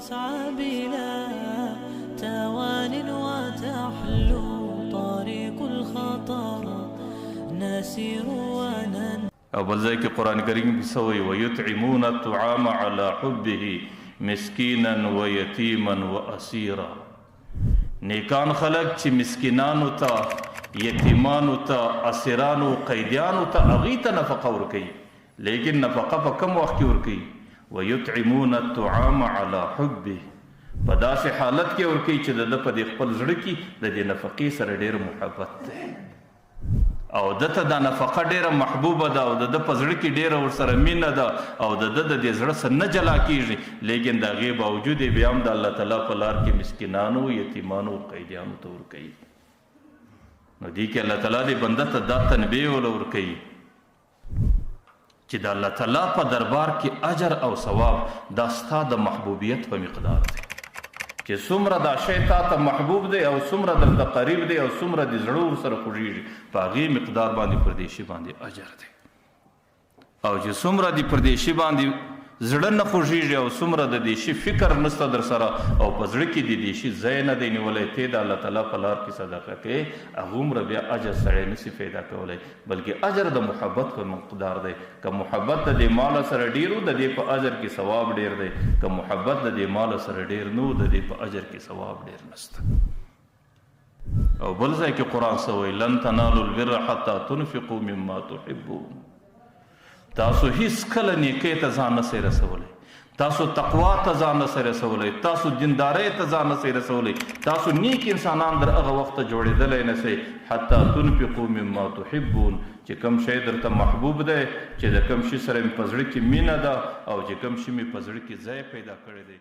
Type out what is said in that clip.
تسعى بلا توان وتحلو طريق الخطر نسير ونن. او بل ځای کې قرآن کریم کې څه وایي؟ ویطعمون الطعام علی حبه مسکینا ویتیما واسیرا. نیکان خلک چې مسکینانو ته، یتیمانو ته، اسیرانو، قیدیانو ته هغوی ته نفقه ورکوي، لیکن نفقه په کم وخت کې ورکوي؟ ویطعمون الطعام علی حبه، په داسې حالت کې ورکوي چې د ده په دې خپل زړه کې د دې نفقې سره ډېر محبت دی، او ده ته دا نفقه ډېره محبوبه ده، او د ده په زړه کې ډېره ورسره مینه ده، او د ده د دې زړه سره نه جلا کېږي، لیکن د هغې باوجود یې بیا هم د الله تعالی په لار کې مسکینانو، یتیمانو، قیدیانو ته ورکوي. نو دې کې الله تعالی دې بنده ته دا تنبیه وله ورکوي چې د الله تعالی په دربار کې اجر او ثواب دا ستا د محبوبیت په مقدار دی، چې څومره دا شی تا ته محبوب دی او څومره درته قریب دی او څومره دې زړه ورسره خوږېږي، په هغې مقدار باندې پر دې شي باندې اجر دی. او چې څومره دې پر دې شي باندې زړه نه خوږېږي او څومره د دې شي فکر نشته در سره او په زړه کې د دې شي ځای نه دی نیولی، ته د الله تعالی په لار کې صدقه کوې، هغومره بیا اجر سړی نشي پیدا کولی، بلکې اجر د محبت په مقدار دی. که محبت د دې مال سره ډېر و، د دې په اجر کې ثواب ډېر دی، که محبت د دې مال سره ډېر نه و، د دې په اجر کې ثواب ډېر نشته. او بل ځای کې قرآن څه وایي؟ لن تنالوا البر حتی تنفقوا مما تحبون. تاسو هیڅ کله نیکۍ ته ځان نه سئ رسولی، تاسو تقوا ته ځان نه سئ رسولی، تاسو دیندارۍ ته ځان نه سئ رسولی، تاسو نیک انسانان در هغه وخته جوړېدلی نه سئ حتی تنفقوا مما تحبون، چې کوم شی درته محبوب دی، چې د کوم شي سره مې په زړه کې مینه ده او چې کوم شي مې په زړه کې ځای پیدا کړی دی.